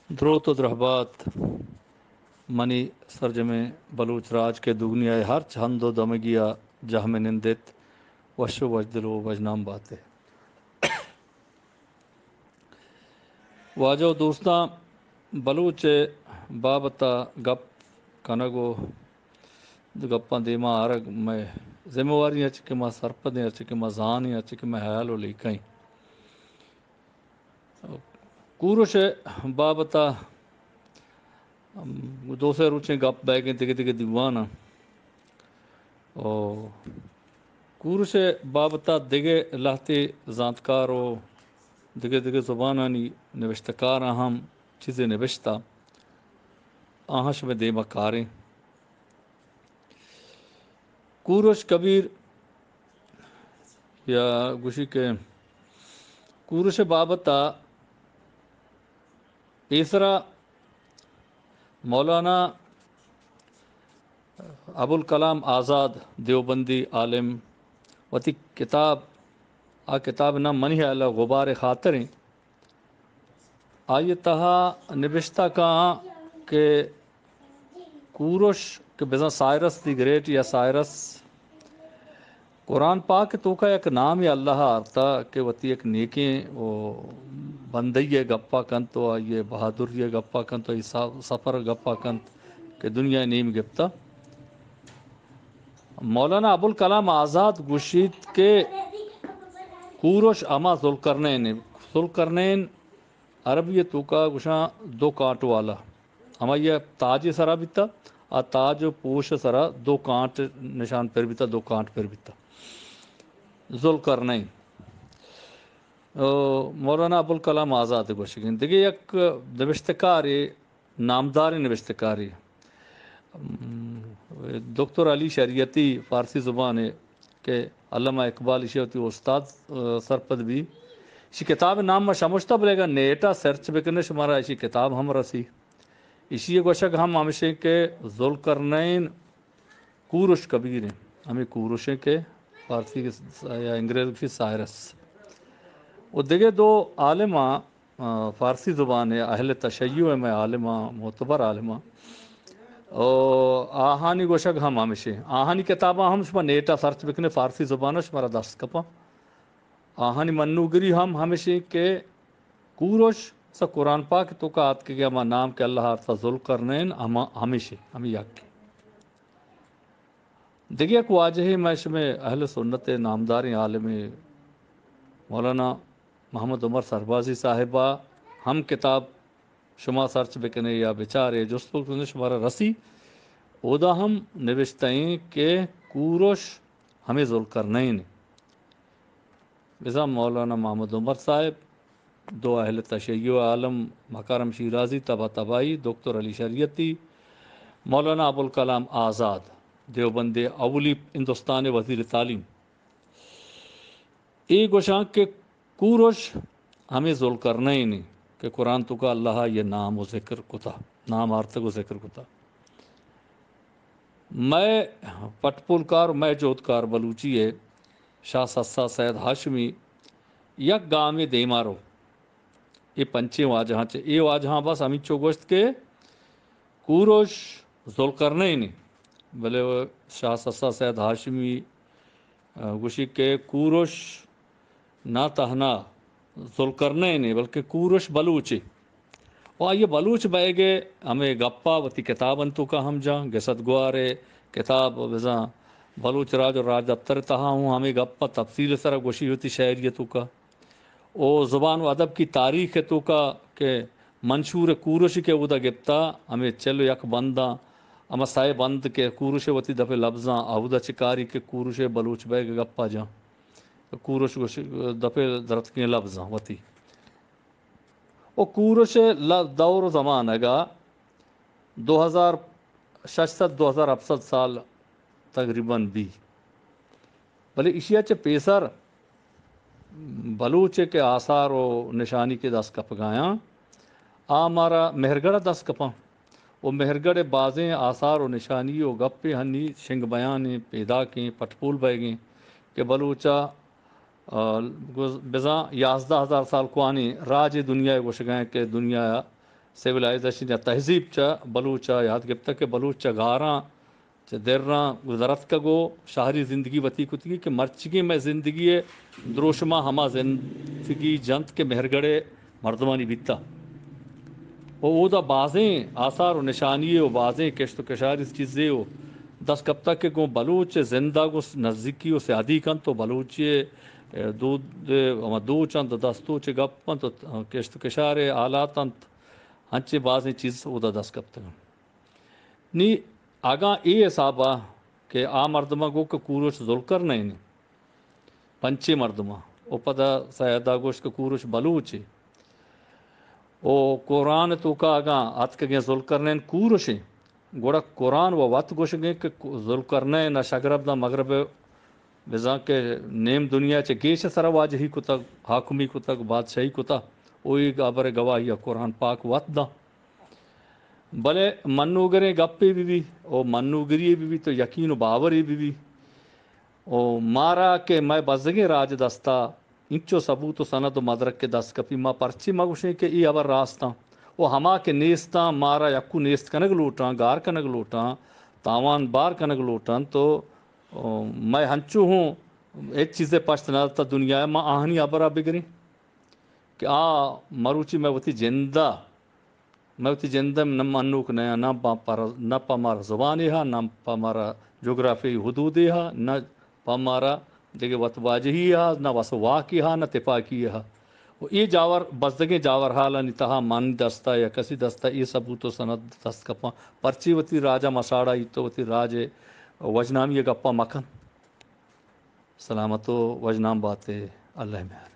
دروت و درہبات منی سرجمیں بلوچ راج کہ دگنیا ء ہرچ ہند و دمگی ء جہمے نندیت، وش و وشدل و وشنام بات ئے۔ واجہ و دوستاں، بلوچ ء بابت ء گپ کنگ و گپاں دیما آرگ مئے ذمہ واری، ہرچی کہ ما سرپدیں، ہرچی کہ ما زانیں، ہرچی کہ مئے ہیال و لیکہ ایں۔ کورش ء بابت ء دو سے روچیں گپ بئیگیں دگہ دگہ دیواناں۔ او کورش ء بابت ء دگہ لہتے زانتکار و دگہ دگہ زبانانی نبشتہ کاراں ہم چیزے نبشتہ، آہاں شمئے دیما کاریں۔ کورش کبیر یا گوشی کہ کورش بابت ء پیسرا مولانا ابوالکلام آزاد دیوبندی عالم وتی کتاب، آ کتاب نام منی ہیال ء غبار خاطر ایں۔ آئی ء تہا نبشتہ کاں کہ کورش کہ بزاں سائرس دی گریٹ یا سائرس، قرآن پاک ء توکا یک نامے اللہ ء آرتا کہ وتی یک نیکیں و بندے ء گپا کنت و آئی ء بہادری ء گپا کنت و آئی س-، سفر ء گپا کنت کہ دنیا ء نیم گپتا۔ مولانا ابوالکلام آزاد گوشیت کہ کورش ہما ذوالقرنین، ذوالقرنین عربی ء توکا گوشاں دو کانٹ والا، ہمائی ء تاج ء سرا بیتا، آ تاج و پوش ء سرا دو کانٹ نشان پر بیتا، دو کانٹ پر بیتا۔ ذوالقرنین۔ او مولانا ابوالکلام آزاد گوشگیں۔ دگہ یک نبشتہ کارے، نامداریں نبشتہ کارے، ام، دکتر علی شریعتی، فارسی زبان ء کہ علامہ اقبال ایشی وتی استاد، ء، سرپد بی۔ ایشی کتاب نام ما شمشتہ، بلے اگاں نیٹ ء سرچ بکنے شمارا ایشی کتاب ہم رسی۔ ایشی گوشگ ہم ہمشیں کہ ذوالقرنین کورش کبیر ہیں۔ ہمیں کورش ہیں کہ فارسی کے س-، یا انگریز کی سائرس۔ و دگہ دو عالماں، آ، فارسی زبان ء اہل تشیع ء مئے عالماں، معتبر عالماں۔ او آہانی گوشگ ہم ہمشیں۔ آہانی کتاباں ہم شما نیٹ ء سرچ بکنے، فارسی زبان ء شمارا دست کپاں۔ آہانی منوگری ہم ہمشیں کہ کورش سا قرآن پاک توکا آتکگے، ہما نام کہ اللہ آرتا ذوالقرنین، ہما ہمشیں، ہمیں یک۔ دگہ یک واجہے مئے شمئے اہل سنت ء نامداریں عالمے مولانا محمد عمر سربازی صاحب ء ہم کتاب شما سرچ بکنے یا بچارے، جست بکنے، شمارا رسی۔ اودا ہم نوشتہ ایں کہ کورش ہمیں ذوالقرنین۔ بزاں مولانا محمد عمر صاحب، دو اہل تشیع عالم مکرم شیرازی، طبع طبائی، دکتر علی شریعتی، مولانا ابوالکلام آزاد، دیوبند اولی ہندوستان وزیر تعلیم، اے گوشاں کہ کورش ہمیں ذوالقرنین کہ قرآن توکا اللہ یہ نام و ذکر کتا، نام آرتگ و ذکر کتا۔ مئے پٹ پولکار، مئے جہدکار بلوچی ء شاہ سسا سید ہاشمی یک گامے دیما رو۔ اے پنچیں واجہاں چہ، اے واجہاں بس ہمینچو گوشت کہ کورش ذوالقرنین، بلے شاہ سسا سید ہاشمی، آ، گوشی کہ کورش نہ تہنا ذوالقرنین ء، بلکہ کورش بلوچے۔ و آئی ء بلوچ بئیگ ء ہمے گپ ء وتی کتاب انت توکا ہم جاں، گسد گوار ء کتاب بزاں بلوچ راج و راج دپتر ء تہا ہوں ہمے گپ ء تفصیل ء سرا گوشی وتی شاعری ء توکا۔ او زبان و ادب کی تاریخ ء توکا کہ منشور کورش کہ اودا گپتا، ہمے چل و یک بنداں، ہما سئے بند کہ کورش ء وتی دپے لبزاں، اودا چکاری کہ کورش ء بلوچ بئیگ ء گپ ء جاں۔ کورش گوش-، دپے درتکیں لبزاں وتی۔ و کورش ء ل-، دور و زمانگ ء دو ہزار شش سد، دو ہزار ہپت سد سال تقریباً بی۔ بلے ایشی ء چہ پیسر بلوچ ء کہ آثار و نشانی کہ دست کپگایاں، آ مارا مہرگڑھ ء دست کپاں۔ و مہرگڑھ ء بازیں آثار و نشانی و گپے ہنی شنگ بیانیں، پیداکیں، پٹپول بئیگیں کہ بلوچ ء، آ، گز-، بزاں یازدہ ہزار سال کوانی راج دنیا ء گوشگائیں کہ دنیا ء سیولائزیشن یا تہذیب چہ بلوچ ءَ یاد گپتگ کہ بلوچ چہ گاراں، چہ دراں گزرتکگ ءُ شہری زندگی وتی کتگی کہ مرچیگیں مئے زندگی ءِ دروشم ءَ ہما زندگی جنت کہ مہرگڑھ ءِ مردمانی بیتہ۔ ءُ اودا بازیں آثار ءُ نشانی ءُ بازیں کشت ءُ کشاری چیزے ءُ دست کپتگ کہ گوں بلوچ ءِ زند ءَ گوں نزیکی ءُ سیادی کنت ءُ بلوچی ءِ دود ءِ ہما دوچ انت ءُ دستوچ ءِ گپ انت ءُ کشت ءُ کشار ءِ حالات انت، انچیں بازیں چیز اودا دست کپتگ انت۔ نی اگاں اے حساب ءَ کہ آ مردماں گوں کہ کوروش ذوالقرنین انت، پنچیں مردماں، ءُ پدا سید ءَ گوشت کہ کوروش بلوچے، ءُ قرآن ءِ توکا اگاں اتکگیں ذوالقرنین کوروشیں، گڑا قرآن ءَ وت گوشگیں کہ ذوالقرنین ءَ شگرب داں مغرب ءِ، بزاں کہ نیم دنیا چہ گیش ءِ سرا واجہی کتگ، حاکمی کتگ، بادشاہی کتگ، ءُ اے ہبر ءِ گواہی ءَ قرآن پاک وت داں۔ بلے منوگریں گپے بہ بی ءُ منوگری بہ بی تو یقین ءُ باورے بہ بی ءُ مارا کہ مئے بزگیں راج دستا انچو ثبوت ءُ سند ءُ مدرک کہ دست کپی، ما پرچے مہ گوشیں کہ اے ہبر راستاں ءُ ہما کہ نیستاں مارا یکو نیست کنگ لوٹاں، گار کنگ لوٹاں، تاوان بار کنگ لوٹاں تو مئے ہنچو ہوں ہچ چیزے پشت نہ داتہ دنیا ءَ، ما آہانی ہبرا بگریں کہ آ مروچی مئے وتی جندا مئے وتی جند ءَ نہ منوک نہ، نہ پہ، نہ پہ مارا زبانے ہا، نہ پہ مارا جغرافیائی حدودے ہا، نہ پہ مارا دگہ وت واجہی ہا، نہ وس واکی ہا، نہ تپاکی ہا۔ ءُ اے جاور، بزگیں جاور حالانی تہا من دستا یا کسی دستا اے ثبوت ءُ سند دست کپاں، پرچے وتی راجا مساڑا ایت ءُ وتی راج ءِ وژنامی ءِ گپا مکن۔ سلامت ءُ وژنام باتے، اللہ ءِ مہر۔